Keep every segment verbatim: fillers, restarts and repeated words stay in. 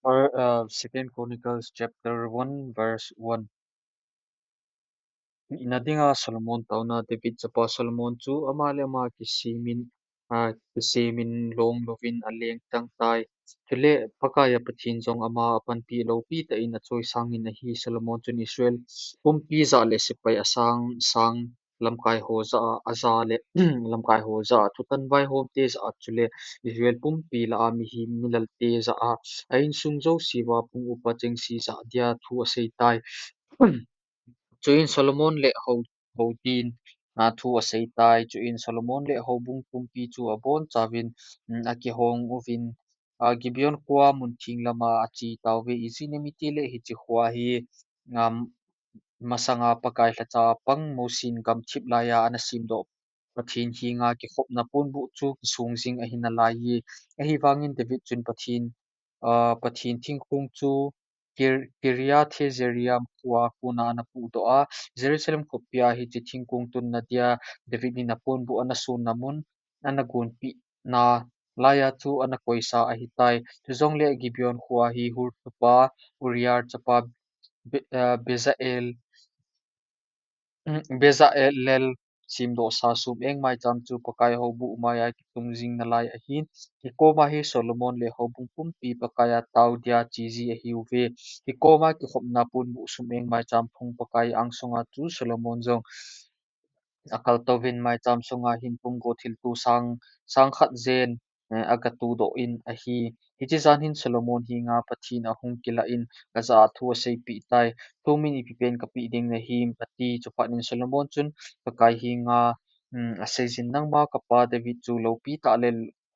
Fir-, uh, Second Chronicles chapter one, verse one. Ina dinga Solomon tauna. David chapa Solomon chu ama le ama kisemin, a, kisemin long louvin aleng tang tai. Chule Pakaiya Pathen jong ama apanpi loupi tah in achoisangin ahi. Solomon chun Israel pumpi jah le sepai asang sang lamkai ho jah a, aja le lamkai ho jah a, thutan vaihom te jah a, chule Israel pumpi lah a mihem milal te jah a, a insung jouse uva pung upa chengse jah dia thu asei tai. Chuin Solomon le hou, hou din, a, thu asei tai. Chuin Solomon le houbung pumpi chu abonchauvin, um, akihong uvin, a, Gibeon khoa mun theng lama ache tauve. Ijeh inem itile hiche khoa hi, um, masanga Pakai lhacha pang Mosin gamthip laiya ana semdoh Pathen henga kikhopna ponbuh chu kisong jing ahi nalaiye. Ahivangin David chun Pathen, ah, Pathen thingkong chu Kir-, Kiriath Jearim khoa kona ana puhdoh a, Jerusalem khopia hiche thingkong tunna dia David in aponbuh ana sonna mun, ana gonpeh nalaiya chu ana koisa ahitai. Chujongle Gibeon khoa hi Hur tupa Uriah chapa Be-, ah, Bezalel, Bezalel semdohsa sum-eng maicham chu Pakai houbuh maiya kitung jing nalai ahin. Hikoma hi Solomon le houbung pumpi Pakaiya tao dia cheji ahiuve. Hikoma kikhopna ponbuh sum-eng maicham phung Pakai angsunga chu Solomon jong akaltouvin maicham sunga hin pumgo thilto sang, sang khat jen, eh, agatuhdoh in ahi. Hiche jan hin Solomon henga Pathen ahung kilah in, kajah a thu aseipeh tai. Thumin ipi pen kapeh ding nahim, ati. Chuphat in Solomon chun Pakai henga, um, aseijin, nangma kapa David chu loupi tah le,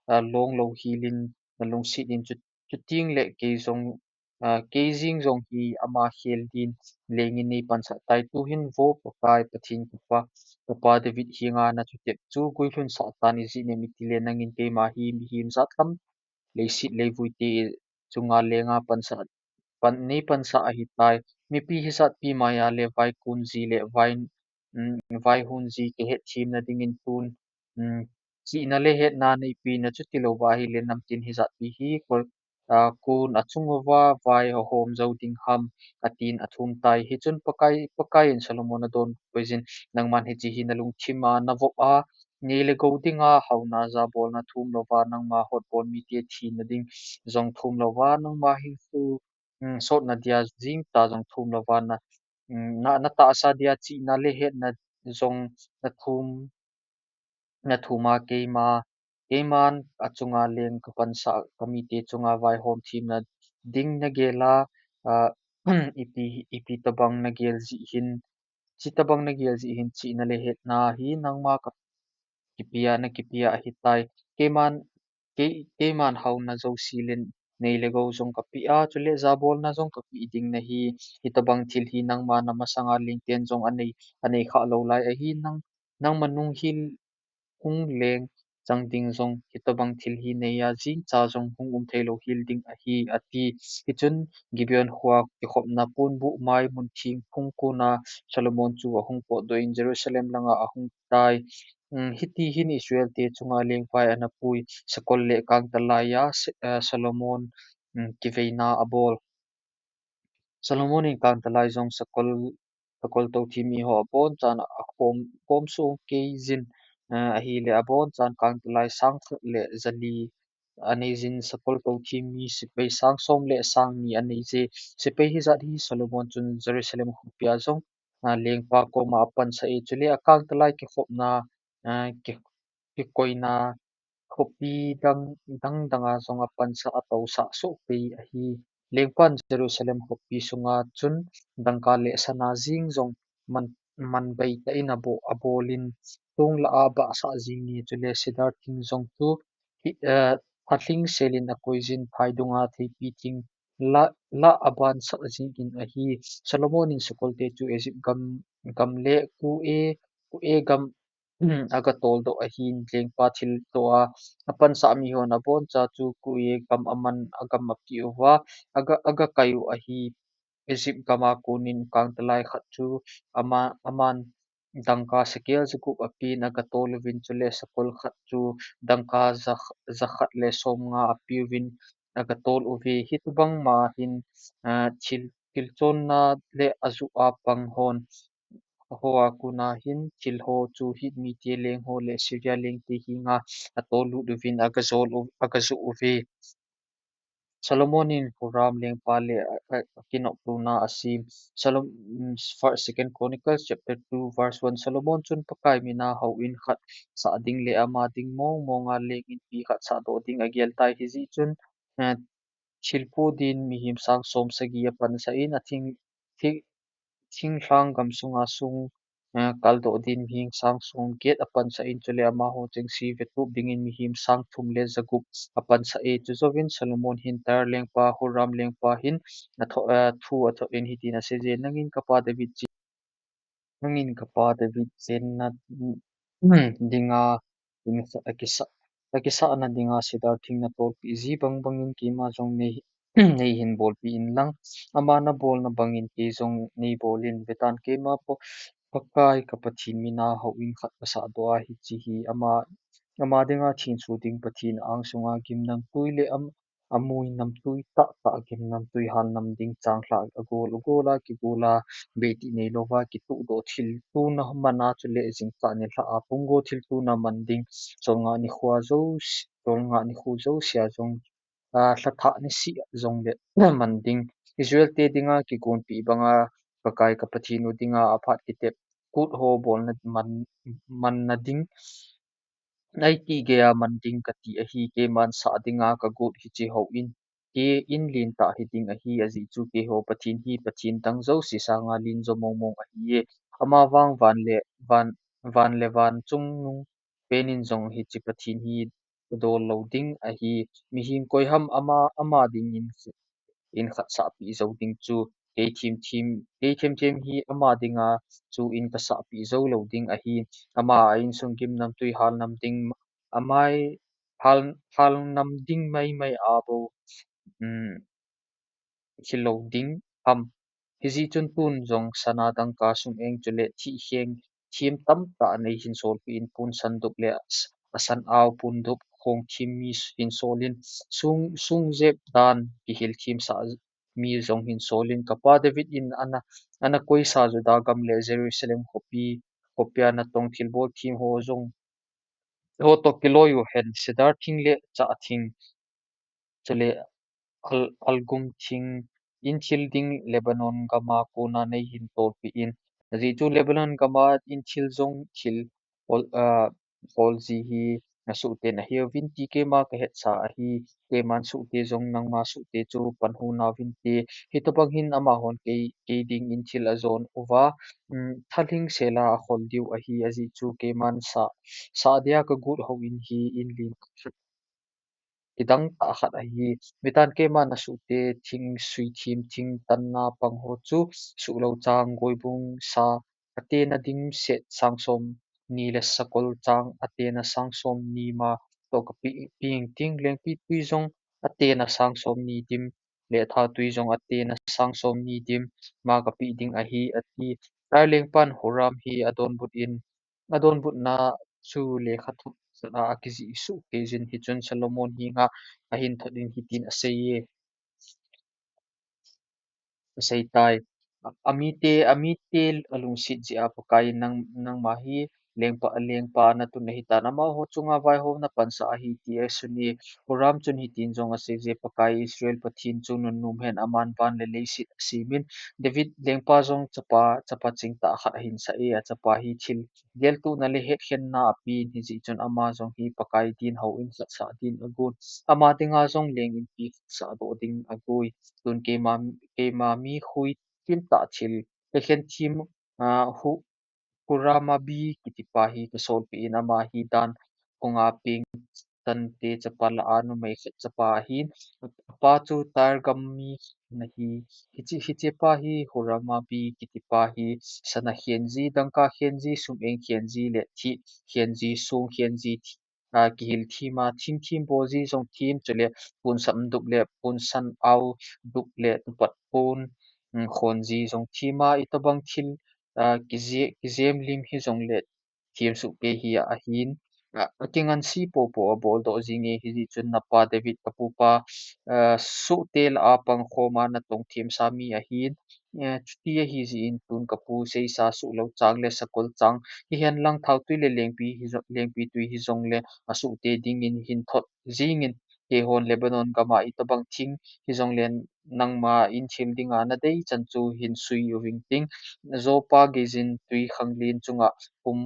ah, long louhelin nalungset in, chu, chuteng le kei jong, ah, kei jeng jong hi ama khel din lengin neipansah tai. Tuhin vo Pakai Pathen kapa, kapa David henga nathutep chu guilhunsah tan, ijeh inem itile nangin keima hi mihem jat ham leiset leivui te chunga lenga pansah, pan, neipansah ahitai. Mipi hijatpi maiya le vaikon ji le vai, um, vaihon ji kihet themna dingin tun, um, chihna le hetna neipeh na chu tilouva ahile namtin hijatpi hi kol, ah, kon achung uva vai ahom jou ding ham, atin athum tai. Hichun Pakai, Pakai in Solomon adonbut in, nangman hiche hi nalungthim a navop a, nei le gou dinga haona jabolna thum louva, nangma hotbol mite thina ding jong thum louva, nangma hinkho, um, sotna dia jingcha jong thum louva, na, um, na, natahsa dia chihna le hetna jong nathum, nathum a keima, keiman achunga leng kapansah, kamite chunga vaihom themna ding nagel a, ah, ipi, ipi tobang nagel jeh hin, chi tobang nagel jeh hin chihna le hetna hi nangma ka, kipea, nakipea ahitai. Keiman, kei, keiman haona jouse le nei le gou jong kapeh a, chule jabolna jong kapeh ding nahi. Hitobang thil hi nangma namasanga lengten jong anei, anei khah lou lai ahi. Nang, nangma nung hil hung leng chang ding jong hitobang thil hi neiya jingcha jong hung um theilou hel ding ahi, ati. Hichun Gibeon khoa kikhopna ponbuh mai mun theng phung kona Solomon chu ahung potdoh in Jerusalem langa ahung tai. Um, hiti hin Israel te chunga lengvai ana pui, sakol le kangtalaiya, eh, Solomon, um, kiveina abol. Solomon in kangtalai jong sakol, sakol touthim mi ho abonchan akhom, khom song kei jin, eh, ahile abonchan kangtalai sang khat le jali aneijin, sakol touthim mi sepai sang som le sang ni aneije. Sepai hijat hi Solomon chun Jerusalem khopia jong, ah, lengpa koma apansah e, chule akangtalai kikhopna, ah, ki, kikoina khopi dang, dang danga jong apansah, atousah soh pei ahi. Lengpan Jerusalem khopi sunga chun dangka le sana jeng jong man, man beitah in abo, abolin, thong lah a bahsah jing ni, chule cedar thing jong chu hi, eh, alhingselin akoijin, phaidunga theipi thing lah, lah abansah jingin ahi. Solomon in sakolte chu Egypt gam, gam le Kue, Kue gam agatoldoh ahin, lengpa thilto a apansah mihon aboncha chu Kue gam aman agam apeh uva, aga, agakai u ahi. Egypt gama konin kangtalai khat chu ama, aman dangka sekel jagup apen agatol uvin, chule sakol khat chu dangka ja, jakhat le somnga apeuvin, aga tol uve. Hitobang ma hin, ah, thil, thil chonna le ajuh a pang hon, ho a kona hin thil ho chu Hit mite leng ho le Syria lengte henga atol lut uvin aga jol u, aga juh uve. Solomon in Huram lengpa le a, a, akinoptona asem. Solom-, mm, First, Second Chronicles chapter two verse one, Solomon chun Pakai mina houin khat sah ding le ama ding mong monga leng inpi khat sahdoh ding agel tai. Hijeh chun, eh, thilpo din mihem sang som sagi apansah in, athing, thi-, thinglhang gamsunga sung, eh, kaldoh din mihem sang som get apansah in, chule amaho chengse vetup dingin mihem sang thum le jagup apansah e. Chujouvin Solomon hin Tyre lengpa, Huram lengpa hin atho-, eh, thu athot in hitin aseiye, Nangin kapa David che-, nangin kapa David chenna dinga, in sa-, akisa-, akisahna dinga cedar thing natolpeh ji bang bangin keima jong nei, nei hin bolpeh inlang, ama nabolna bangin kei jong nei bol in. Vetan, keima Pa-, Pakai ka Pathen mina houin khat kasahdoh a, hiche hi ama, ama dinga thenso ding Pathen angsunga gimnamtui le am-, amui namtui tahtah, gimnamtui halnam ding changlhah agol, agol a kigol a, beitih neilouva kituhdoh thil tuna man a, chule jingkah nilhah a punggo thil tuna man ding, cholngah nikho jouse, cholngah nikho jousea jong, ah, lhathah niseh jongle man ding, Israel te dinga kigonpeh banga Pakai ka Pathen u dinga aphat kitep kut ho bolna man, manna ding, Naiti geiya man ding kati ahi, keiman sah dinga kagot hiche houin, kei in lentah hiding ahi, ajeh chu keiho Pathen hi Pathen dang jouse sanga len jo mong mong ahiye. Ama vang van le van, van le van chungnung penin jong hiche Pathen hi dol lou ding ahi. Mihem koiham ama, ama dingin in khat sahpeh jou ding chu, kei themthem, kei themthem hi ama dinga chu in kasahpeh jou lou ding ahi. Ama a insung gimnamtui halnam ding, amai hal, halnam ding maimai a bou, um, hilou ding ham. Hijeh chun tun jong sana dangka sum eng chule thihkheng them tamtah nei hin solpeh in, pon sandup le as-, asan ao pondup khong them mi hin sol in, sung, sung jep dan kihil themsah mi jong hin sol in, kapa David in ana, ana koisa Judah gam le Jerusalem khopi, khopia natong thilbol them ho jong, ho toh kiloi uhen, cedar thing le chah thing, chule al-, algum thing, in thil ding Lebanon gama kona nei hin tolpeh in. Ajeh chu Lebanon gama in thil jong thil hol, ah, hol ji hi nasuhten ahiuvin ti keima kahetsah ahi, keiman suhte jong nangma suhte chu panhu nauvinte. Hitobang hin amahon kei, kei dingin thil ajon uva, um, thalhing sela akhol diu ahi, ajeh chu keiman sah, sah dia kagot houin hi in len kidang tah khat ahi. Vetan, keima nasuhte thing suithem thing tanna pang ho chu suhlou chang, goibung sa atena dimset sang som ni le sakol chang atena sang som ni ma toh kapeh, peh inting, lengpitwi jong atena sang som ni dim le thatwi jong atena sang som ni dim ma kapeh ding ahi, ati. Tyre lengpan Huram hi adonbut in, adonbutna chu lekhathot a akijih suh kei jin, hichun Solomon henga ahin thot in hitin aseiye. Aseitai. A, amite, amite alungset jeh a Pakai in nang, nangma hi lengpa, lengpa natun ahitan, amaho chunga vaihomna pansah ahi ti asun e. Huram chun hitin jong aseiye, Pakai Israel Pathen chu nunnom hen, aman van le leiset asemin, David lengpa jong chapa, chapa chingtah khat ahinsah e, achapa hi thil geltohna le hetkhenna apen, hijeh chun ama jong hi Pakai din houin khat sah din agon. Ama dinga jong leng inpi khat sahdoh ding agoi. Tun keima, keima mi khui themtah thil, hekhen them, ah, Hu-, Huramabi kitipa hi kasolpeh in, ama hi Dan khonga peng Tante chapa lah a numei khat chapa ahin, apa chu Tyre gam mi ahi. Hiche, hichepa hi Huramabi kitipa hi sana khenji, dangka khenji, sum eng khenji le thih khenji, song khenji, thi-, a, kihil thema, thing them bolji jong them, chule pon sandup le pon san aodup le tupat pon, um, khonji jong thema, itobang thil, a, kije-, kijem lim hijongle themsuh kei hi ahin, a, akingansi popo abol doh jing e, hijeh chun napa David kapupa, a, sohte lah a pangkhom a natong themsa mi ahin, a, chuti ahi jeh in tun kapu seisa soh lou chang le sakol chang, hihen lang thaotui le lengpi hijong, lengpi tui hijongle asohte dingin hin thot jingin, keihon Lebanon gam a itobang thing hijongle nangma in thil dinga nadei chan chu hin sui uving ting, Joppa geijin tui khanglen chunga pum,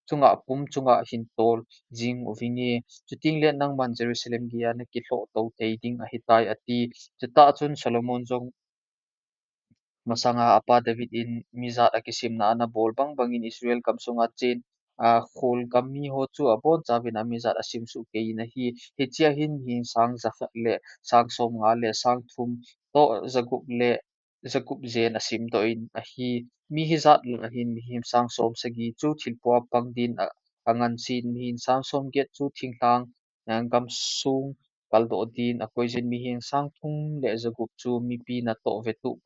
chunga pum chunga hin tol jing uving e. Chuteng le nangman Jerusalem gei a nakilhoh tou thei ding ahitai, ati. Chutah chun Solomon jong masanga apa David in mijat akisimna anabol bang bangin Israel gamsunga chen, a, khol gam mi ho chu abonchauvin amijat asim soh kei in ahi. Hichea hin mihem sang jakhat le sang somnga le sang thum toh jagup le jagup jen asim doh in ahi. Mi hijat lah a hin mihem sang som sagi chu thilpua pang din a, angansen, mihem sang somget chu thinglhang, eh, gamsung kaldoh din akoijin, mihem sang thum le jagup chu mipi natoh vetup,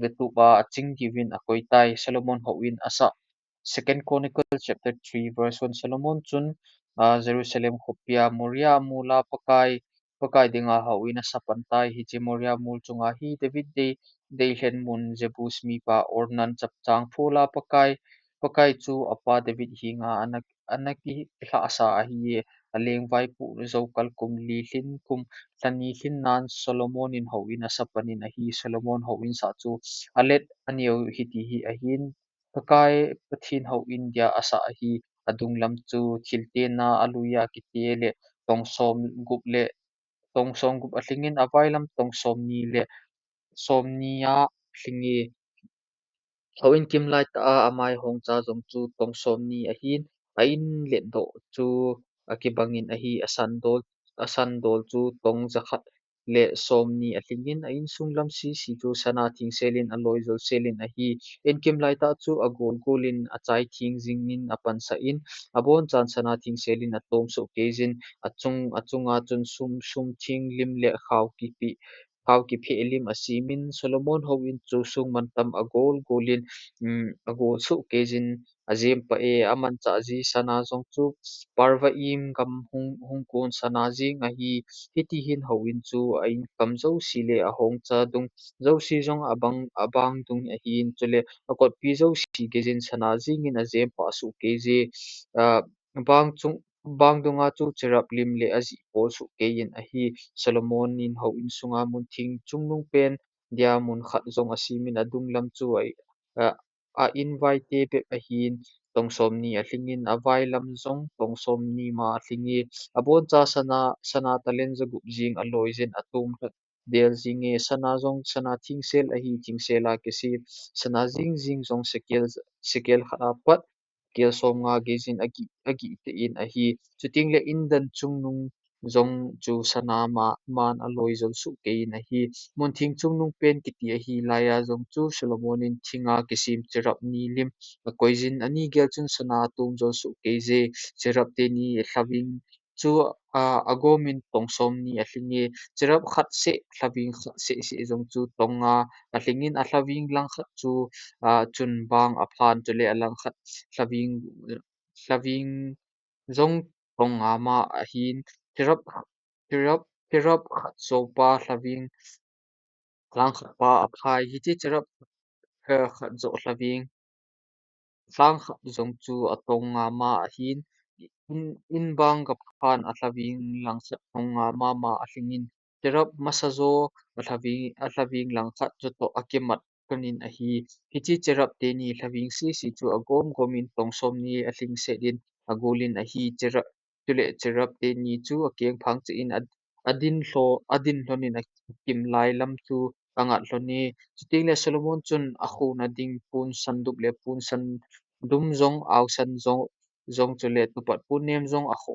vetup a aching diuvin akoi tai. Solomon houin asah. Second Chronicles chapter three verse one. Solomon chun, ah, Jerusalem khopia Moriah mol a Pakai, Pakai dinga houin asah pan tai. Hiche Moriah mol chunga hi David dei, deilhen mun Jebus mipa Ornan chapchang phol a Pakai, Pakai chu apa David henga ana, ana kilhahsa ahi e. Aleng vaipoh jou kal kum li lhin, kum lhani lhin nan Solomon in houin asah pan in ahi. Solomon houin sah chu alet aneo hiti hi ahin. Pakai Pathen houin dia asah ahi. Adunglam chu thil tena alui a kite le tong somgup le, tong somgup alhingin, availam tong somni le somni a alhing e. Houin kimlai tah a amai hongcha jong chu tong somni ahin, a in letdoh chu akibangin ahi. Asandol, asandol chu tong jakhat le somni alhingin, a insung lam sese chu sana thingselin aloi jolselin ahi. In kimlai tah chu agol golin achai theng jingin apansah in, abonchan sana thingselin atom soh keijin, achung, achunga chun sum, sum theng lim le khao kipe, khao kiphe lim asemin, Solomon houin chu sung mantam agol golin, um, agol soh keijin ajem pah e. Amanchah ji sana jong chu Parvaim gam hung, hung kon sana jeng ahi. Hiti hin houin chu a inkam jouse le ahongcha dung jouse jong abang, abang dung ahin, chule akotpi jouse geijin sana jengin ajem pah soh keije. Ah, bang chung, bang dunga chu cherub lim le ajih pol soh keiyin ahi. Solomon in houin sunga muntheng chungnung pen dia mun khat jong asemin, adunglam chu a, a, a invaite bep ahin, tong somni alhingin, availam jong tong somni ma alhing e. Aboncha sana, sana talent jagup jeng aloiyin atom lhat del jing e. Sana jong sana thengsel ahi, thengsel a kisem, sana jing jing jong sekel, sekel khat apat kel somnga geijin agih, agih tein ahi. Chuteng le indan chungnung jong chu sana ma, man aloi jol soh keiyin ahi. Muntheng chungnung pen kiti ahi laiya jong chu Solomon in thenga kisem cherub ni lim akoijin, ani gel chun sana atom jol soh keije. Cherub teni lhaveng chu, a, agomin tong somni alhing e. Cherub khat seh, lhaveng khat seh seh jong chu tong nga alhingin, alhaveng langkhat chu, a, chun bang aphan, chule alangkhat lhaveng, lhaveng jong tong nga ma ahin. Cherub, cherub, cherub khat jopa lhaveng langkhat pa aphai. Hiche cherub, eh, khat joh lhaveng langkhat jong chu atong nga ma ahin. In, in bang gaphan alhaveng langkhat tong nga ma ma alhingin, cherub masa jo alhaveng, alhaveng langkhat jotoh akimat lhonin ahi. Hiche cherub teni lhaveng sese chu agom gomin tong somni alhingset in agolin ahi. Cherub, chule cherub teni chu akengphang cheh in a, adin lho, adin lhonin akim lai lam chu angat lhon e. Chuteng le Solomon chun akhona ding ponsan dup le ponsan dum jong, aosan jong, jong chule tupat ponnem jong akho,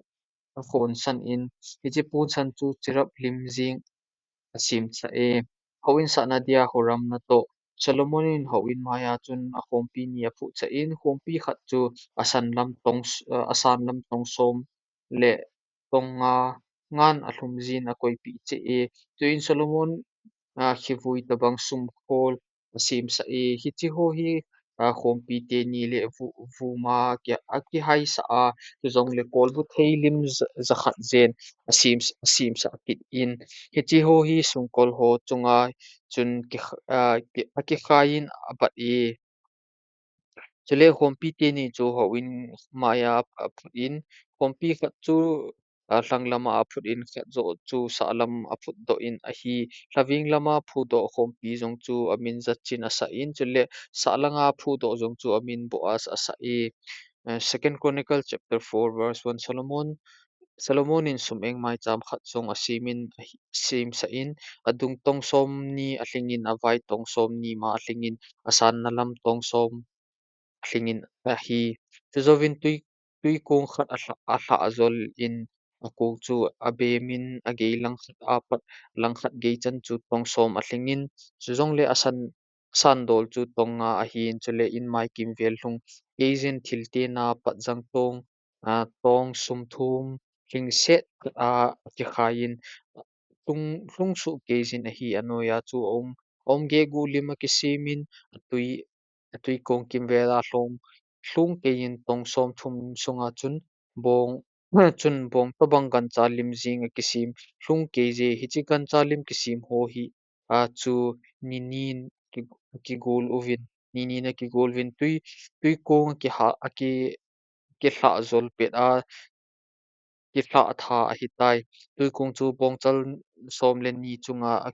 akhonsan in, hiche ponsan chu cherub lim jeng asemsah e. Houin sahna dia Huram natoh Solomon in houin maiya chun akhompi ni aphutsah in, khompi khat chu asan lam tong s-, asan lam tong som le tong nga ngan alhum jin akoipeh cheh e. Chuin Solomon, a, khivui tobang sumkhol asemsah e. Hiche ho hi a, khompi teni le vu-, vuma ki-, akihaisah a, chujongle kolbu thei lim ja-, jakhat jen asem, asemsah kit in. Hiche ho hi songkol ho chunga chun ki-, a, ki-, akikhai in abat e. Chule khompi teni chu houin maiya aphut in, khompi khat chu, a, lhang lama aphut in, khat joh chu sahlam aphutdoh in ahi. Lhaveng lama phudoh khompi jong chu amin jachin asah in, chule sahlanga phudoh jong chu amin Boaz asah e. Eh, Second Chronicle chapter four verse one, Solomon, Solomon in sum-eng maicham khat jong asemin ahi, semsah in, adung tong somni alhingin, avai tong somni ma alhingin, asanna lam tong som alhingin ahi. Chujouvin tui, tuikong khat alha-, alhah jol in akong chu abemin agei langkhat apat langkhat gei chan chu tong som alhingin, chujongle asan, sandol chu tong nga ahin, chule inmai kimvel lhung keiyin thil tena patjang tong, a, tong sumthum lhingset a akikhai in, lhung, lhung suh keiyin ahi, anoiya chu aum, aum gegu lim akisemin, atui, atuikong kimvel a lhung, lhung keiyin tong somthum sunga chun bong, chun bong tobang gancha lim jing akisem lhung keije, hiche gancha lim kisem ho hi, a, chu ninin ki, kigol uvin, ninin akigol uvin tui, tuikong akiha, aki, kilhah jol pet a, kilhah tha ahitai. Tuikong chu bongchal som le ni chunga a,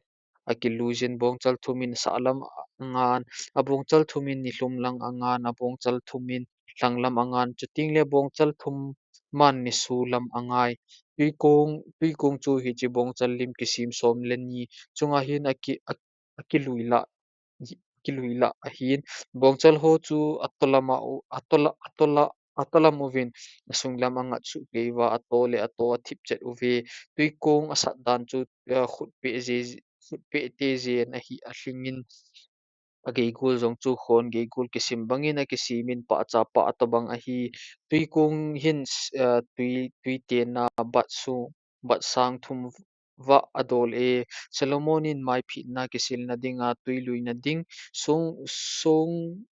akiluiyin, bongchal thumin sahlam angan, abongchal thumin nilhum lang angan, abongchal thumin lhanglam angan, chutengle bongchal thum man nisu lam angai. Tuikong, tuikong chu hiche bongchal lim kisem som le ni chunga hin aki, a, akilui lah, kilui lah ahin, bongchal ho chu atolam a u, atola, atola, atolam uvin, asunglam angat suh kei uva, ato le ato athip chet uve. Tuikong asat dan chu, eh, khutpeh je, khutpeh te jen ahi, alhingin, ageigol jong chu khon geigol kisem bangin akisemin, pahcha pah tobang ahi. Tuikong hin, eh, tui, tui tena bat su, bat sang thum vah adol e. Solomon in maiphitna kisilna dinga tui luina ding, song, song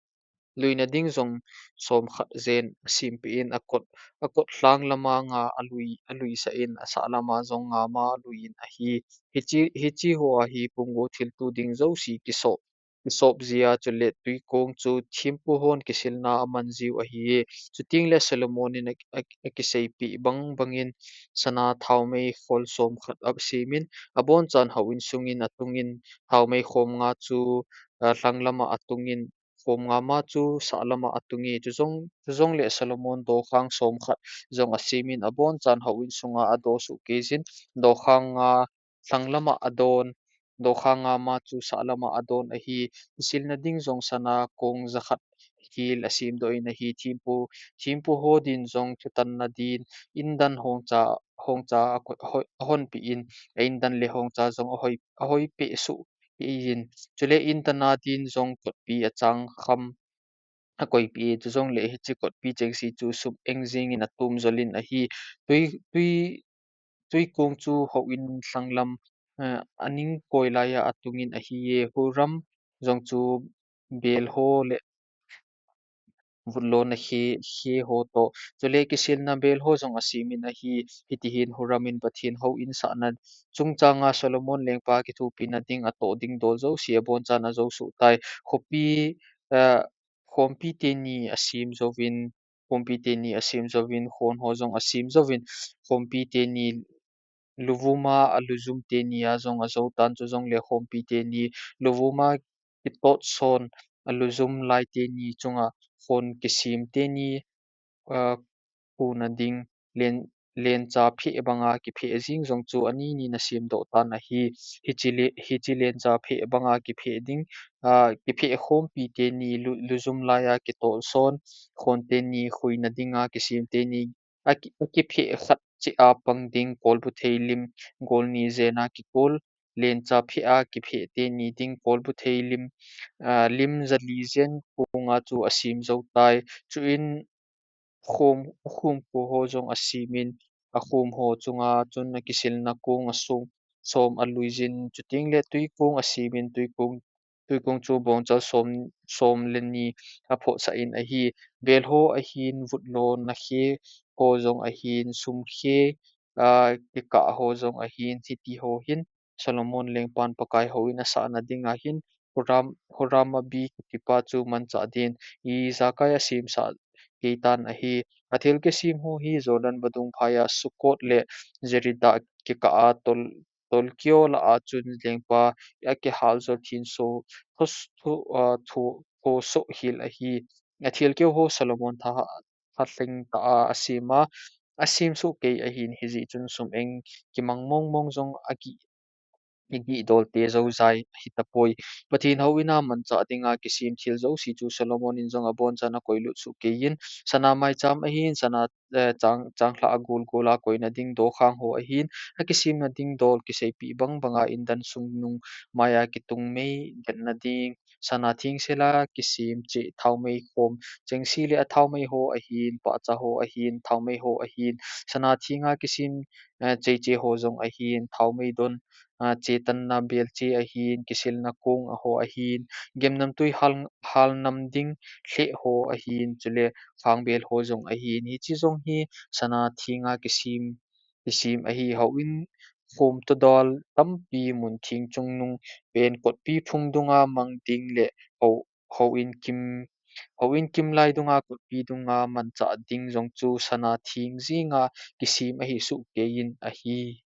luina ding jong som khat jen asempeh in, akot, akot lhang lama nga alui, aluisah in, asah lama jong nga ma aluiyin ahi. Hiche, hiche ho a hi punggo thilto ding jouse kisop, kisop jia, chule tuikong chu thempu hon kisilna aman jiu ahi. Chutengle Solomon in a, a, akiseipeh bang bangin sana thaomei khol som khat asemin, abonchan houin sungin atungin, thaomei khom nga chu, a, lhang lama atungin, khom nga ma chu sah lama atunge. Chujong, chujongle Solomon dokhang som khat jong asemin, abonchan houin sunga adosuh keiyin, dokhang nga lhang lama adon, dokhang nga ma chu sah lama adon ahi. Kisilna ding jong sana kong jakhat hel asemdoh in ahi. Thempu, thempu ho din jong thutanna din, indan hongcha, hongcha a, ahoi, ahonpeh in, a indan le hongcha jong ahoi, ahoipeh suh peh in. Chule indan a din jong kotpi achang kham akoipeh e, chujongle hiche kotpi chengse chu sum-eng jingin atom jolin ahi. Tui, tui, tuikong chu houin lhanglam, eh, aning koi laiya atungin ahi e. Huram jong chu bel ho le vutlona khe, khe ho toh, chule kisilna bel ho jong asemin ahi. Hitihin Huram in Pathen houin sahna chungchanga Solomon lengpa kithopina ding atoh ding dol jouse abonchan ajosuh tai. Khopi, eh, khompi teni asem jouvin, khompi teni asem jouvin, khon ho jong asem jouvin, khompi teni luvuma alujum teni a jong ajou tan, chujongle khompi teni luvuma kitot son alujum lai teni chunga khon kisem teni, a, khuna ding, len, lencha pheh banga kipheh jing jong chu ani nin asemdoh tan ahi. Hiche le, hiche lencha pheh banga kipheh ding, a, kipheh khompi teni lu, lujum laiya kitol son, khon teni khuina dinga kisem teni, aki, akipheh khat cheh a pang ding, kolbu thei lim, gol ni jena kikol, lencha pheh a kipheh teni ding, kolbu thei lim, a, lim jali jen konga chu asem jou tai. Chuin khom, khom kho ho jong asemin, akhom ho chunga chun akisilna kong asung som aluiyin, chutengle tuikong asemin, tuikong tuikung chu bongchal som, som le ni aphohsah in ahi. Bel ho ahin, vutlo nakhe ho jong ahin, sumkhe, a, kikah ho jong ahin, hiti ho hin Solomon lengpan Pakai houin asahna dinga hin Huram, Huram-Abi kitipa chu manchah din ijakai asemsah keitan ahi. Athil kisem ho hi Jordan vadung phaiya Sukkot le Zereda kikah a tol, tolkeo lah a chun lengpa akihal jol thinso, tho, tho, a, tho, tho soh hel ahi. Athil keo ho Solomon tha, thalheng tah a asem a, asem soh kei ahin, hijeh chun sum-eng kimang mongmong jong agih, igih dolte joujai ahitapoi. Pathen houin a manchah dinga kisem thil jouse chu Solomon in jong abonchan akoilut soh keiyin, sana maicham ahin, sana, eh, chang, changlhah a golgol a koina ding dokhang ho ahin, akisemna ding dol kiseipeh bangbanga indan sungnung maiya kitung mei detna ding, sana thengsel a kisem cheh thaomei khom chengse le athaomei ho ahin, pahcha ho ahin, thaomei ho ahin, sana theng a kisem, eh, cheiche ho jong ahin, thaomei don, a, chetanna belche ahin, kisilna kong a ho ahin, gemnamtui hal, halnam ding lheh ho ahin, chule khangbel ho jong ahin. Hiche jong hi sana theng a kisem, kisem ahi. Houin khom todal tampi mun theng chungnung pen kotpi phung dunga mang ding le hou, houin kim, houin kim lai dunga kotpi dunga manchah ding jong chu sana theng jenga kisem ahi soh keiyin ahi.